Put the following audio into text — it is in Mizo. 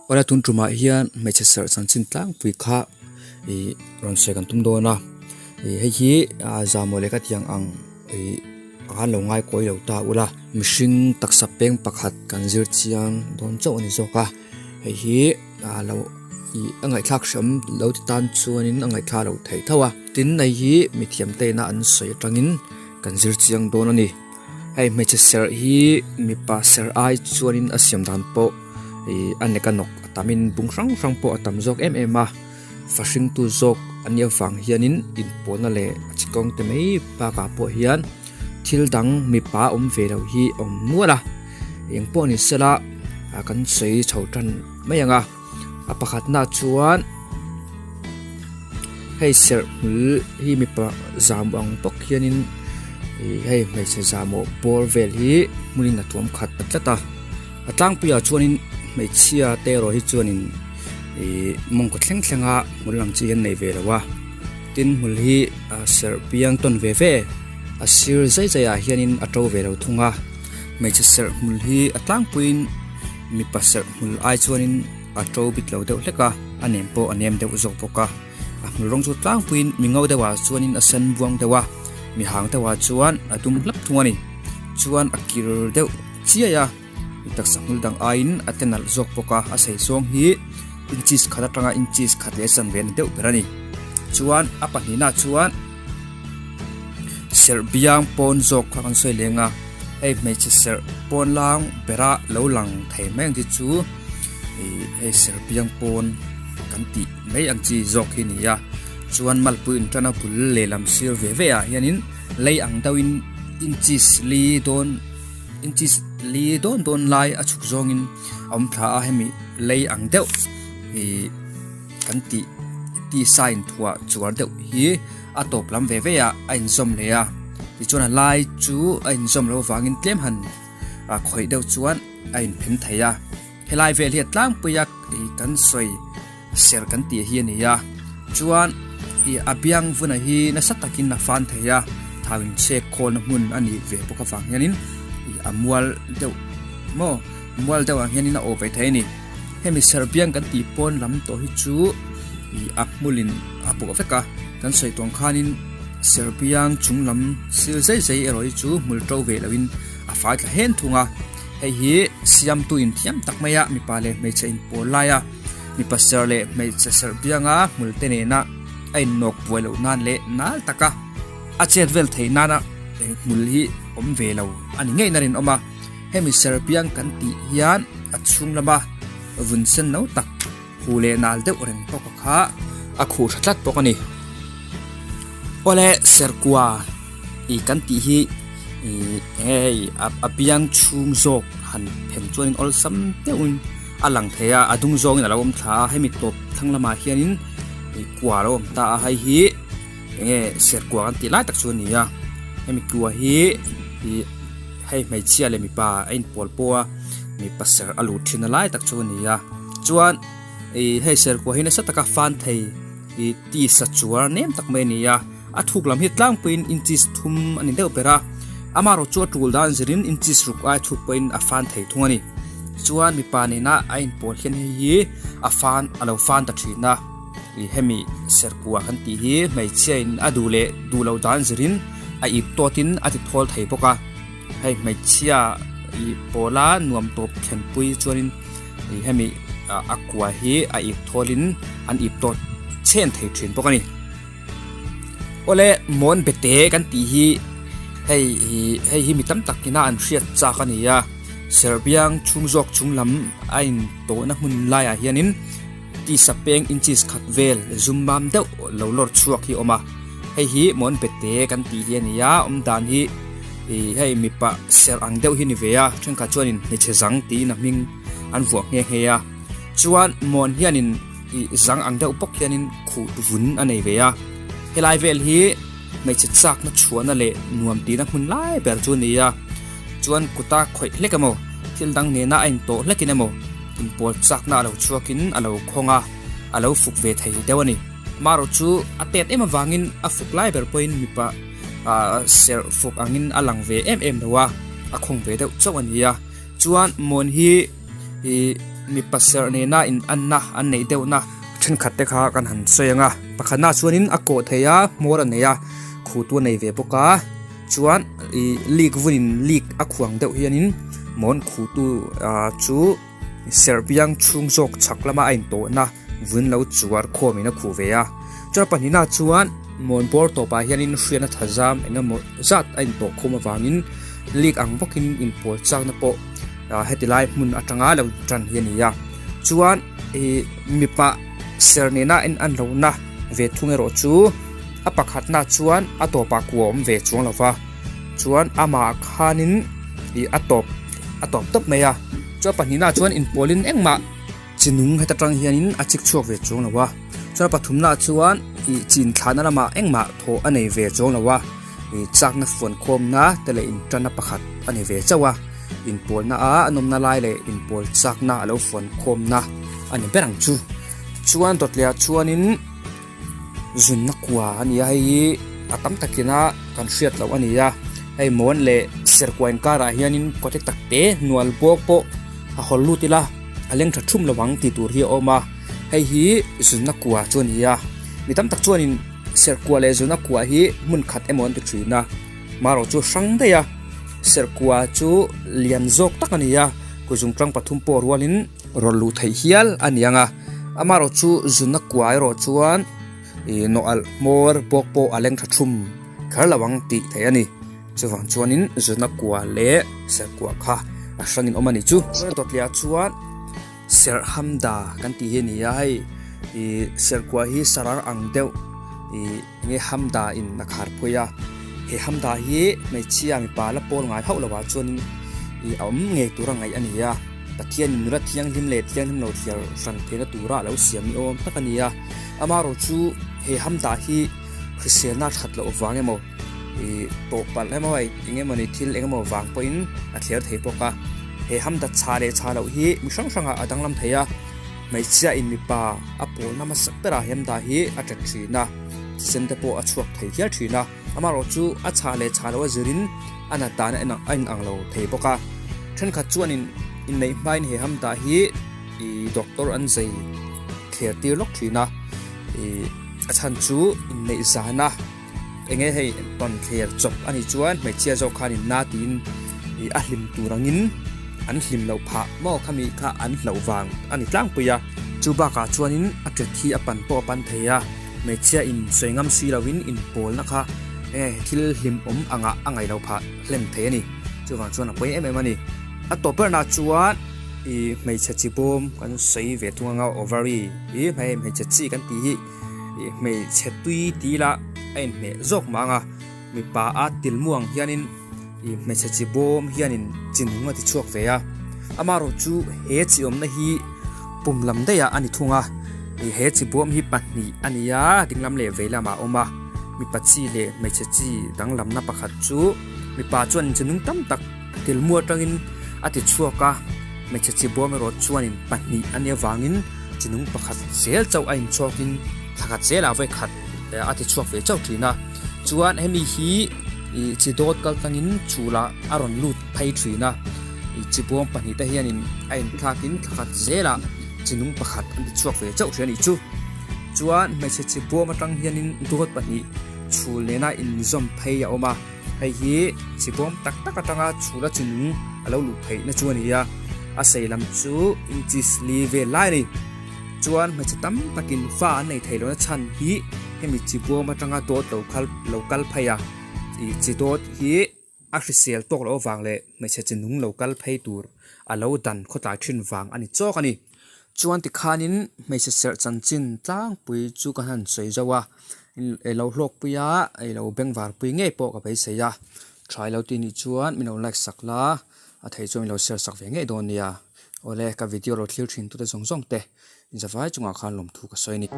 Awle tun tumah hian hmeichhe serh chanchin tlangpui kha ih rawn sawi kan tum dawn a ih hei hi ah zahmawh leh ka tiang ang ih khan lo ngai kawi lo ta ula mihring taksa peng pakhat kan zir chiang dawn chauh a ni zawk a hei hi ah lo ih a ngaihthlak hram lo ti tan chuanin a ngaihthlak loh theih tho a tin hei hi mithiam te ina an sawi atangin kan zir chiang dawn a ni. Hei hmeichhe serh hi mipa serh ai chuanin a siam dan pawh ih a nek a nawk a tamin bung hrang hrang pawh a tam zawk em em a fa hringtu zawk a nih avang hianin inpawlna leh a chi kawng te mai bakah pawh hian thil dang mipa awm ve lo hi a awm nual a engpawh ni sela ah kan sawi chho tan mai ang a a pakhatna chuan hei serh hmul hi mipa zam ang bawk hianin ih hei hmeichhe zahmawh bawr vel hi hmunin a tuam khat ta tlat a a tlangpuiah chuanin hmeichhia te erawh hi chuanin ih mawngkaw thleng thlenga hmul ang chi hi an nei ve lo a tin hmul hi ah serh piang tawn ve ve a sir zai zai ah hianin a to ve lo thung a hmeichhe serh hmul hi a tlangpuiin mipa serh hmul ai chuanin a to bik lo deuh hlek a a nem pawh a nem deuh zawk bawk a a hmul rawng chu tlangpuiin mi ngo deuhah chuanin a sen buang deuh a mi hang deuhah chuan a dum hlap thung a ni chuan a kir deuh chiai a taksa hmul dang aiin a te nalh zawk bawk a a sei zawng hi inches khat atanga inches khat leh chanve a ni deuh ber a ni chuan a pahnihna chuan serh biang pawn zawk kha kan sawi leng a hei hmeichhe serh pawn lang bera lo lang thei mai ang chi chu ih hei serh biang pawn kan tih mai ang chi zawk hi a ni a chuan malpui in tan a bul lehlam sir ve ve ah hianin lei ang deuhin inches li dawn inches li dawn dawn lai a chhuk zawngin a awm thla a hemi lei ang deuh ih kan tih tisa inthuah chuar deuh hi a tawp lam ve ve ah a inzawm leh a tichuan a lai chu a inzawm loh avangin tlem han ah khawih deuh chuan a inphen thei a helai vel hi a tlangpui a ih kan sawi ser kan tih hi a ni a chuan ih a biang vuna hi nasa takin a fan thei a thau inchhek khawlna hmun a nih ve bawk avang hianin ih a mual deuh maw mual deuh ang hianin a awh ve thei a ni. Hemi serbiang kan tih pawn lam tawh hi chu ih a hmulin a bawh vek a kan sawi tawng khanin serbiang chung lam sil zai zai erawh hi chu hmul to ve loin a fai thla hen thung a hei hi siamtu in thiam tak mai a mipa leh hmeichhe in pawl lai a mipa ser leh hmeichhe serbianga hmul te nena a innawk buai loh nan leh nal taka a chet vel theih nana hmul hi awm ve lo a ni ngei na rinawm a. Hemi serpiang kan tih hian a chhung lama vun sen no tak hu leh nal deuh reng bawk a kha a khuh tha tlat bawk a ni. Awle serkua ih kan tih hi ih hei a biang chhung zawk han phen chuanin awlsam deuhin a lang thei a a dung zawngin a lo awm thla a hemi tawp thlang lamah hianin ih kua a lo awm ta a hei hi enge serkua kan tih lai tak chu a ni a hemi kua hi ih. Hei hmeichhia leh mipa a inpawl pawh a mipa ser a lut thin a lai tak chu a ni a chuan ih hei serkua hi nasa taka fan thei ih tisa chuar nem tak mai a ni a a thuk lam hi tlangpuiin inches thum a ni deuh ber a amaherawh chu a tul dan zirin inches ruk ai thuk pawhin a fan thei thung a ni chuan mipa nena a inpawl hian hei hi a fan a lo fan ta thin a ih hemi serkua kan tih hi hmeichhia in a duh leh duh loh dan zirin. A ip tawtin a ti thawl thei bawk a hei hmeichhia ih pawla nuam tawp thlenpui chuanin ih hemi a kua hi a ip thawlin an ip tawt chhen thei thin bawk a ni awle mawn bete kan tih hi hei ih hei hi mi tam tak ina an hriat chak a ni a serbiang chhung zawk chung lam a in tawhna hmun laiah hianin. Tisa peng inches khat vel zum mam deuh lo lawr chhuak hi a awm a hei hi mawn bete kan tih hi a ni a awm dan hi ih hei mipa serh ang deuh hi a ni ve a thenkhat chuanin hmeichhe zang tiin a hming an vuah nghe nghe a chuan mawn hianin ih zang ang deuh bawk hianin khuh vun a nei ve a helai vel hi hmeichhe chakna chhuahna leh nuam tihna hmun lai ber chu a ni a chuan kuta khawih hlek emaw thil dang nena a intawh hlekin emaw inpawl chakna a lo chhuakin a lo khawng a, a lo fuk ve thei deuh a ni. Marawh chu a tet em avangin a fuk lai ber pawhin mipa ah serh fuk angin a lang ve em em lo a, a khawng ve deuh chauh a ni a. Chuan mawn hi ih. mipa serh nena in anna an neih deuhna thenkhat te kha kan han sawi ang a, pakhatna chuanin a kawh thei a hmawr a nei a khutu a nei ve bawk a chuan ih leak vunin leak a khuang deuh hianin mawn khutu ah chu serh biang chhung zawk chhak lama a intawhna vun lo chuar khawmin a khuh ve a chuan pahnihna chuan mawn bawr tawpah hianin hriatna tha zam eng emaw zat a intawh khawm avangin leak ang bawkin inpawl chakna pawh ah heti lai hmun atanga lo tan hi a ni a chuan ih mipa ser nena en an lohna ve thung erawh chu a pakhatna chuan a tawpah kua awm ve chuang lo va chuan amah khanin ih a tawp a tawp tawp mai a chuan pahnihna chuan inpawlin engmah chi nung heta tang hianin a chik chhuak ve chuang lo a chuan pathumna chuan ih chin thlahna lamah engmah thawh a nei ve chuang lo a ih chakna fuan khawmna te leh intanna pakhat a ni ve chauh a inpawlna a a nawmna lai leh inpawl chakna a lo fuan khawmna a ni ber ang chu chuan dawtleiah chuanin zunna kua a ni a hei hi a tam takina kan hriat loh a ni a hei mawn leh serkua inkarah hianin kawte tak te hnual bawk pawh a hawl lut ila a leng tha thum lo ang tih tur hi a awm a hei hi zunna kua chu a ni a mi tam tak chuanin serkua leh zunna kua hi hmun khat emaw an ti thin a marawh chu hrang daih a serkua chu lian zawk tak a ni a kuzung tang pathum pawh rualin rawn luh theih hial a ni ang a amarawh chu zunna kua erawh chuan ih nawh alh hmawr bawk pawh a leng tha thum kher lo ang tih theih a ni chuvang chuanin zunna kua leh serkua kha a hrangin awm a ni chu. Dawtliah chuan serh hamda kan tih hi a ni a hei ih serkua hi sarar ang deuh ih enge hamda in a khar phawi a he hamda hi hmeichhia mipa la pawl ngai hauh lovah chuanin ih a awm ngei tur a ngaih a ni a. Pathianin nula thianghlim leh thianghlim lo thliar hran theihna tura a lo siam ni awm tak a ni a, amaherawh chu he hamdah hi hriselna that loh vang emaw ih tawh palh emaw hei eng emawni thil eng emaw vang pawhin a thliar thei bawk a, he hamdah chha leh chha loh hi mi hrang hrangah a danglam thei a, hmeichhia in mipa a pawlna hmasa berah hamdah hi a tat thin a, thisen te pawh a chhuak thei hial thin a. Amaherawh chu a chhah leh chhah loh a zirin a nat dan a inang lo thei bawk a. Thenkhat chuanin inneih hmain he hamdah hi ih doctor an zei thler tir lawk thin a. Ih a chhan chu inneih zana eng nge hei tawn thler chawp a nih chuan hmeichhia zawk khanin na tiin ih a hlim tur angin an hlim loh phah maw khami kha an hlauh vang a ni tlangpui a. Chu bakah chuanin a tet hi a pan pawh a pan thei a. Hmeichhia in sawi ngam si loin inpawlna kha enge thil hlimawm angah a ngaih loh phah hlen thei a ni. Chuvang chuan a pawi em em a ni. A tawp berna chuan ih hmeichhe chi bawm kan sawi ve thung anga ovary hi hmei hmeichhe chi kan tih hi ih hmeichhe tui ti ila a inhmeh zawk mah anga mipa a tilmu ang hianin ih hmeichhe chi bawm hianin chi nung a ti chhuak ve a. Amaherawh chu he chi awmna hi pum lam daihah a ni thung a. Ih he chi bawm hi pahnih a ni a dinglam leh vei lamah a awm a mipa chi leh hmeichhe chi danglamna pakhat chu mipa chuan chi nung tam tak tilmu atangin a ti chhuak a hmeichhe chi bawm erawh chuanin pahnih a nih avangin chi nung pakhat zel chauh a inchhawkin thla khat zelah vawi khat a ti chhuak ve chauh thin a chuan hemi hi ih chi dawt kal tlangin chhulah a rawn lut phei thin a ih chi bawm pahnih te hianin a inthlakin thla khat zelah. Chi nung pakhat an ti chhuak ve chauh hria a nih chu. Chuan hmeichhe chi bawm atang hianin dawt pahnih chhul nena inzawm phei a awm a, hei hi chi bawm tak tak atanga chhula chi nung a lo luh theihna chu a ni a, a sei lam chu inches li vel lai a ni. Chuan hmeichhe tam takin fa an nei thei lohna chhan hi hemi chi bawm atanga dawt lo kal lo kal phei a, ih chi dawt hi. A hrisel tawk loh avang leh hmeichhe chi nung lo kal phei tur a lo dan khawtlai thin vang a ni chawk a ni. Chuan tikhanin hmeichhe serh chanchin tlangpui chu ka han sawi zauh a, ei lo hlawkpui a, ei lo bengvarpui ngei pawh ka beisei a. Tha ilo tih nih chuan min lo like sak la, a thei chuan min lo share sak ve ngei dawn nia. Awle ka video lo thlir thin tute zawng zawng te inzavai chungah khan lawmthu ka sawi a ni.